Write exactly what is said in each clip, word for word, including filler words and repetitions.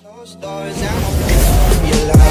Those stories and opinions from your life.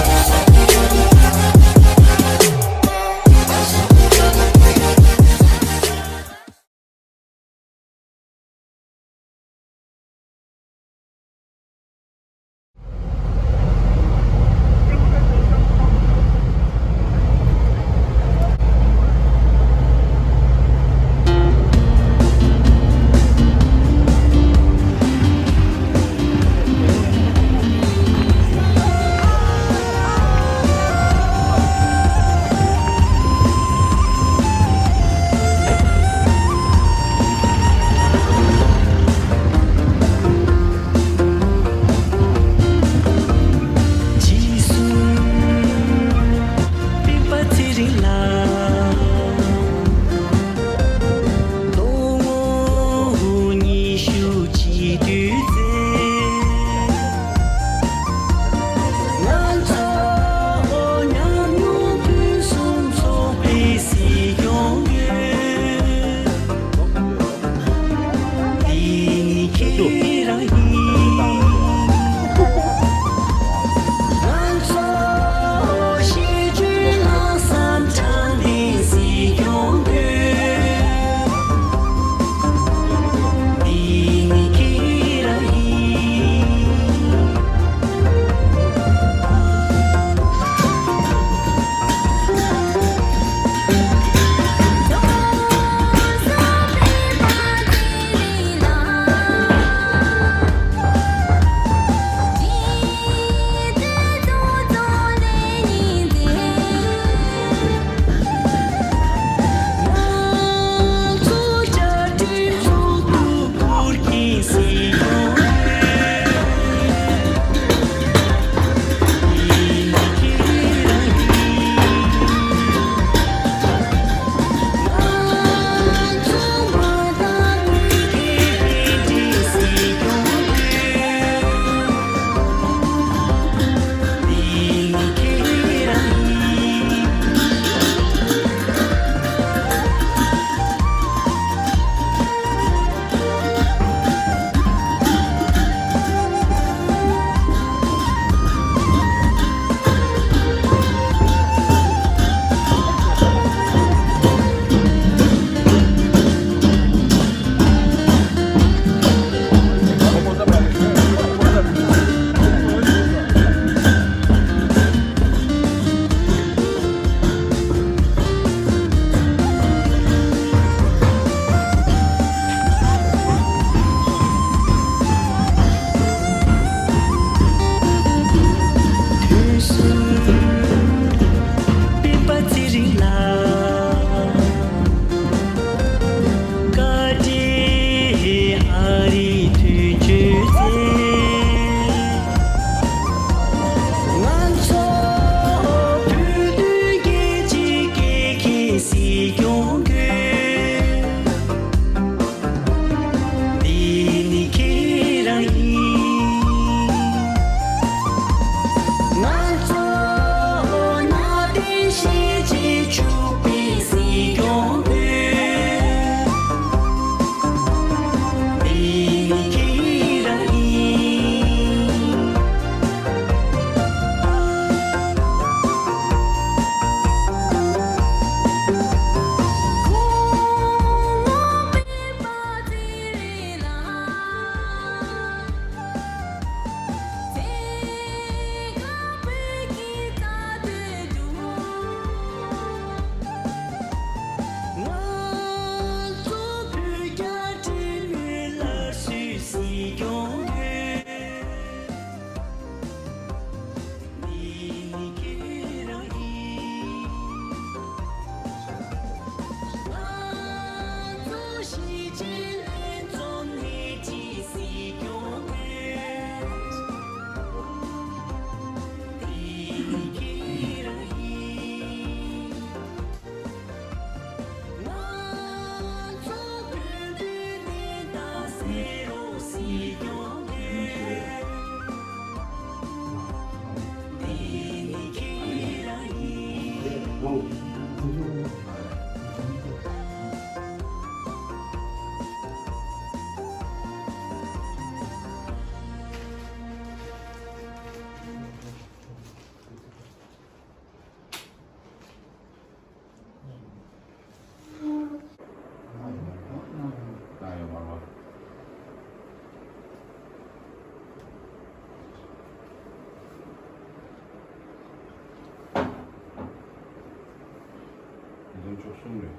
གསུམ་རེད།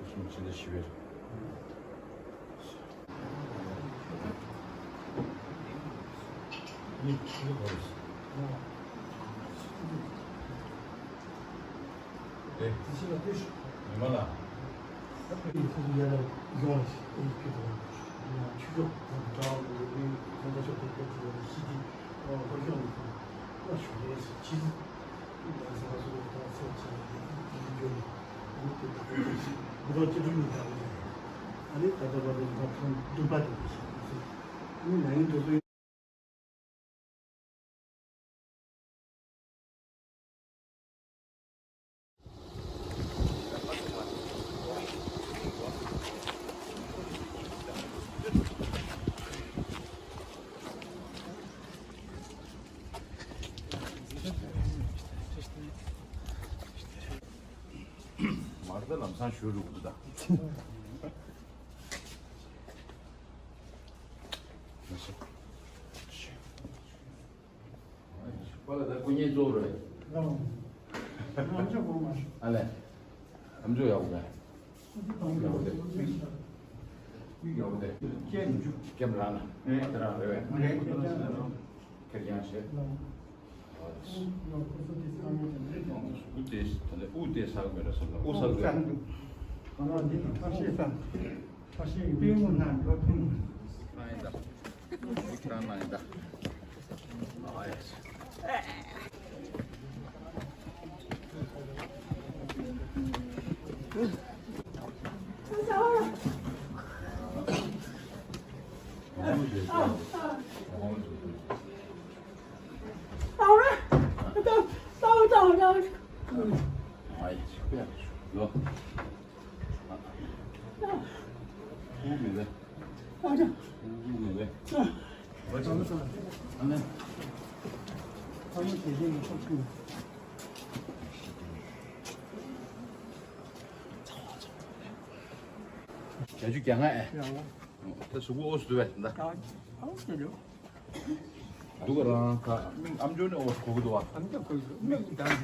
གསུམ་ཕྱི་ཟླ་བཞི་པའི། ཡིན། ཡིན་པ་རེད། ཨེ། ཉི་མ་ལགས། ཨ་ཁུ་ཡིས་ཁོ་ཚོ་ཡར་ལ་ཡོང་ལ་ཨེ་ཁྱོད་དང་ཆུ་ཤོག་དང་འདྲ་བ་ཡོད་པའི་ཁོང་ཚོ་ཤོག་དེ་སྐད་ཆ་ཡོད་ལ་ཤི་དེ་ཨོ་ཁོ་ཤོག་མི་ཁོང་ཨ་ཤོག་རེད་ཟེར་ཕྱི་ཟི་ཡང་ས་ཁ་སོ་ཁ་ཚོ་ཆ་ལ་ཡོད་ལ་ཨ་ནི་དེ་ད་ཁོ་ཚོ་ཤི་མི་ཐོག་ཅི་ཐུབ་མི་འདྲ་བ་ཡོད་ཨ་ནི་ད་ལྟ་བར་དུ་ད་ཁོང་འདུན་པ་དེ་དེ་ཤི་ཨ་ནི་ན་ཡིན་དུ་སུ། མར་ད་ལམ་སང་ཞུ་རུ་འདུག་ད། པ་ལ་ད་སྐུ་ཉིད་གཙོ་བོ་རེད། ཨ་ལས། ཨམ་ཅོག་ཡག་པོ་རེད། མིག་ཡག་པོ་རེད། ལྕེ་མི་འཇུ། ལྕེ་མི་རག་ན། རེད། དེ་རང་རེད་བས། རེད། ཁེར་རྐྱང་བྱེད། དབུ་དེ་ད་ལྟ་དབུ་དེ་ཟ་གི་མེད་ན་བསམ་ལ་དབུ་ཟ་གི་ཡོད། ཁ་ཤས་ས། ཁ་ཤས་པུས་མོ་ན་འགྲོ་ཐུབ། ཁྱེད་རང་ཡིན་ད། ཁྱེད་རང་ན་ཡིན་ད། ཨ་ཡ། བྱ་རྒྱུ་རྒྱ་ང་ཨེ། ད་གཟུགས་པོ་ཨོ་སུ་འདུག་བས་ད། འདུག་ག་རང་ད་མིག་ཨམ་ཅོག་ནས་ཨོ་སུ་གོ་གི་འདུག་བ། ཨམ་ཅོག་གོ་གི་མིག་ད་འདི་རེད།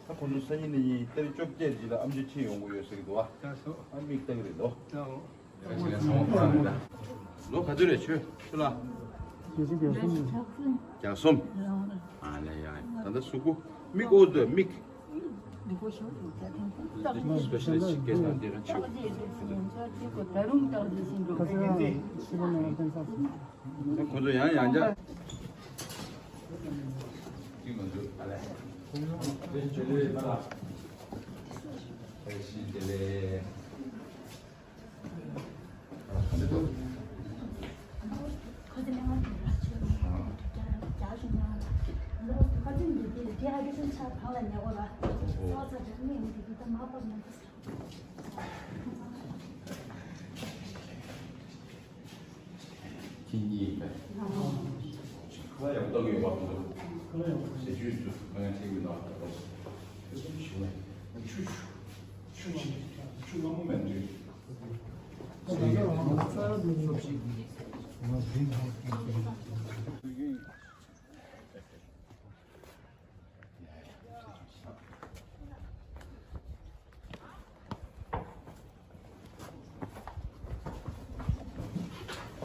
ད་ཁོ་ཚོ་སང་ཉིན་གནངས་ཉིན་གཏེར་བཅོ་བརྒྱད་ཅིག་ལ་ཨམ་ཅོག་ཕྱིན་ཡོང་གི་ཡོད་ཟེར་གི་འདུག་བ། ད་སོ། ཨ་མིག་ལྟ་གི་རེད་དོ། ད་འོ། ལོ་ག་ཚོད་རེད་ཁྱོད་ཁྱོད་ལ། བརྒྱད་ཅུ་གྱ་གསུམ། གྱ་གསུམ། ཨ་ལས་ཡ་ད་ལྟ་གཟུགས་པོ་མིག་ཨོ་དོ་མིག་སི་པེ་ཤ་ལི་སི་ཊི་ཅིག་སྐད་ཆ་འདི་རང་ཆེ་བ། ཁོ་ཚོ་ཡང་ཡང་བྱ། ཅི་མ་འདུག་ཨ་ལས། བཀྲ་ཤིས་བདེ་ལེགས་ཨ་ལས། བཀྲ་ཤིས་བདེ་ལེགས། ཁྱེད་གཉིས་ཡིན་པས། ཁ་ལག་ཡག་པོ་བཏང་གི་ཡོད་པ་ཁོང་ཚོ། ཟས་བཅུད་ཚོ་ང་ཡང་ཐེག་ཡོད་ན་ད་དོ། ཁོ་ཚོ་ཞིག་ནས་ཆུ་ཆུ་ཆུ་ཆུ་ཆུ་མངར་མོ་མེད་འདྲ།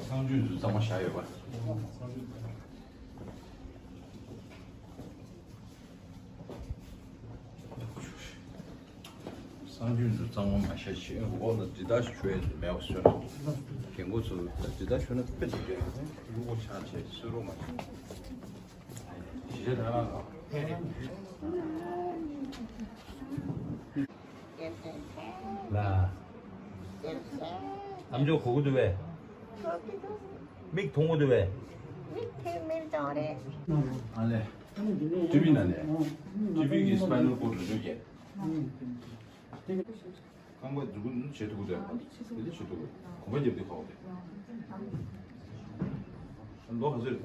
གསང་སྤྱོད་ཚོ་གཙང་མ་བཞག་ཡོད་པ། གསང་སྤྱོད་ཚོ་གཙང་མ་མ་བཞག་ཕྱིན་འོག་ལ་འདི་ལྟར་ཞུ་ཡས་མེད་པ་བཟོས་ན། རྒན་གོག་ཚོ་འདི་ལྟར་ཞུ་ན་དཔེ་འདི་འདྲ་ཡོད་རེད། གླུ་བོ་ཆགས་བྱས་གསོལ་རོགས་མ་བྱེད། ལ། ཨམ་ཅོག་གོ་གི་འདུག་བས། མིག་མཐོང་གི་འདུག་བས། མིག་མཐོང་མིན་ཙང་རེད། ཨ་ལས། ཊི་བི་ན་ལས། ཊི་བི་གི་སི་པའི་ནལ་ཀོཌ་རེད་འདུག་གས། རྐང་པ་མཛུབ་གུ་བྱེད་ཐུབ་ཀྱི་འདུག་དེ་འདྲ་བྱེད་ཐུབ་ཀྱི། གོམ་པ་རྒྱབ་དུས་ཁ་བ་དེ། ལོ་ག་ཚོད་རེད་ད།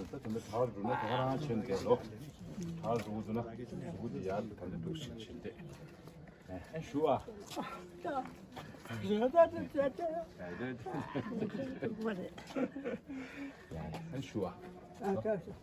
ནས་ད་དེ་འདྲ་གྲྭ་བ་འགྲོ་ན་དེ་ག་རང་ཆོན་དེ་ལོ། གྲྭ་བ་འགྲོ་དགོས་འདུག་ན་གཟུགས་པོ་དེ་ཡར་དེ་ག་འདྲ་འདུག་ཞིག་ཆོན་དེ། ཨེ་ཞུ་ཨ། རེད་ད་དེ་ཚད་དེ། ཨེ་རེད། ཨེ་ཞུ་ཨ། ཨ་ད་ཞུ།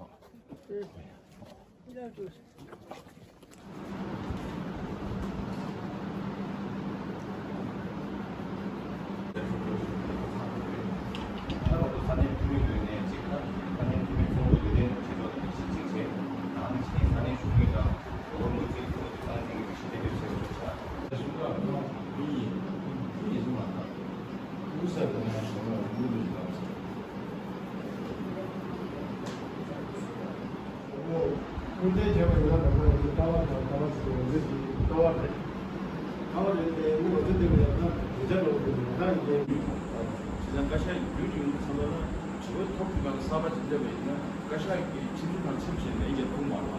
ཀུན་གསལ་བྱས་པ་ཡིན་ན་ལྟ་བ་དང་ལྟ་བ་ཞིག་འོ་འདི་ཞིག་ལྟ་བ་རེད། ལྟ་བ་རེད་དེ་འོ་འདི་འདི་མེད་ན་བརྗོད་བྱ་ལོག་འདི་མེད་ན་ཡིན། བྱས་ཙང་བཀའ་ཤག་རྒྱུན་རིང་པོ་ཚང་མ་ལ་དྲི་བ་ཐོག་གི་སྒང་ལ་གསར་པ་ཅིག་སླེབས་པ་ཡིན་ན་བཀའ་ཤག་གི་ཁྲིམས་ཁང་ཚབ་བྱས་ནས་ཡང་བསྐྱར་ཐུག་མ་རེད་པ།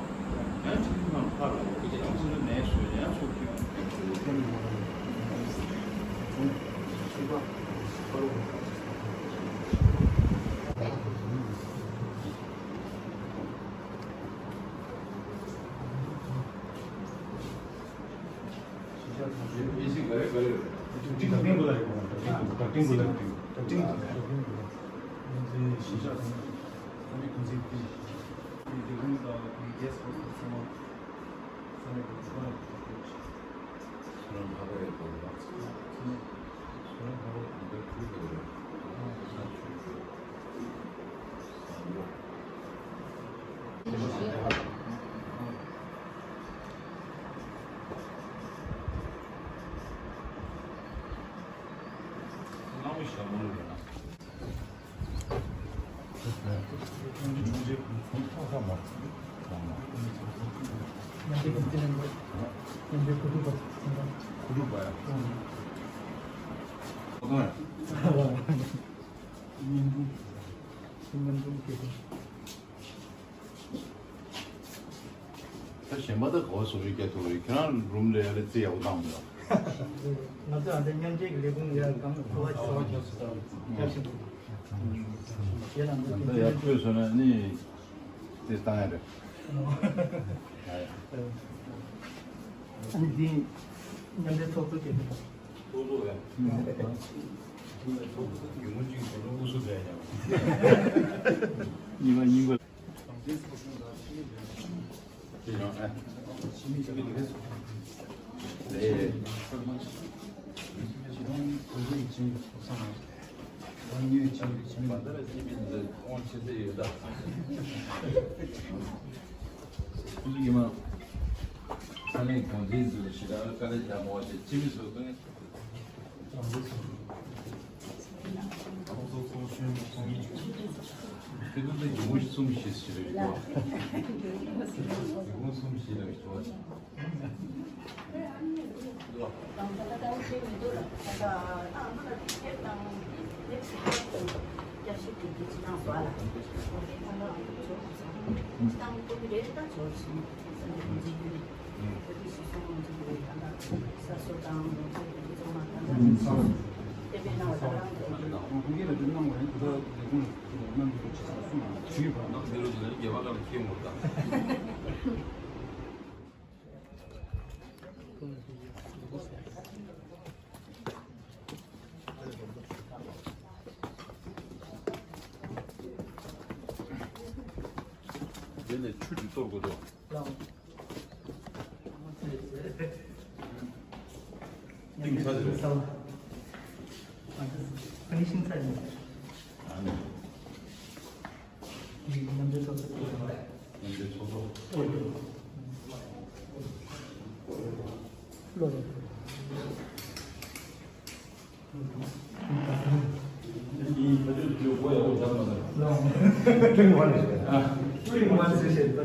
ཡང་ཁྲིམས་ཁང་ལ་ཕར་ལ་འོ་ཁྱེད་ཚོ་ནས་བཟོས་ཡང་ཚུགས་ཀྱི་ཡོད། ད་གཞན་པ་ད་ག་བ་བཟོ་རིགས་སྐྱེལ་ཐུབ་རེད། ཁྱེད་རང་རུམ་ལ་ཡ་ལ་རྩིས་ཡག་པོ་བཏང་མི་འདུག་ང་ཚོ་ཨ་ད་མཉམ་འབྲེལ་གྱི་ལས་ཁུངས་ཡ་གང་ག་བ་ཞོག་ཞོག་ཞོག་ཞོག་ཞིག་འདུག་ཡ་ལ་འདུག་ད་ཡ་ཁྱོད་བཟོ་ན་ནི་རྩིས་བཏང་ཡ་རེད། ཨ་ནི་འདི་མཉམ་འབྲེལ་ཚོགས་གཙོ་སྐྱེལ་ཐུབ། ཚོགས་གཙོ་ཡ། ཚོགས་གཙོ་ཉུང་ངུ་གཅིག་ཚོགས་གཙོ་སྐུ་གཟུགས་རེད་ཡ། གཉིས་པ་གཉིས་པ། དེ་ནས་ཆུ་དེ་གཏོར་དགོས་འདུག་ཏིང་ཚ་ཟེར། ཕ་ནི་ཤིང་ཚ་ཡིན། ཨ་ནི། ཡིག་མཉམ་འབྲེལ་ཚོགས་གཙོ། མཉམ་འབྲེལ་ཚོགས་གཙོ། Three in one. Three in one session.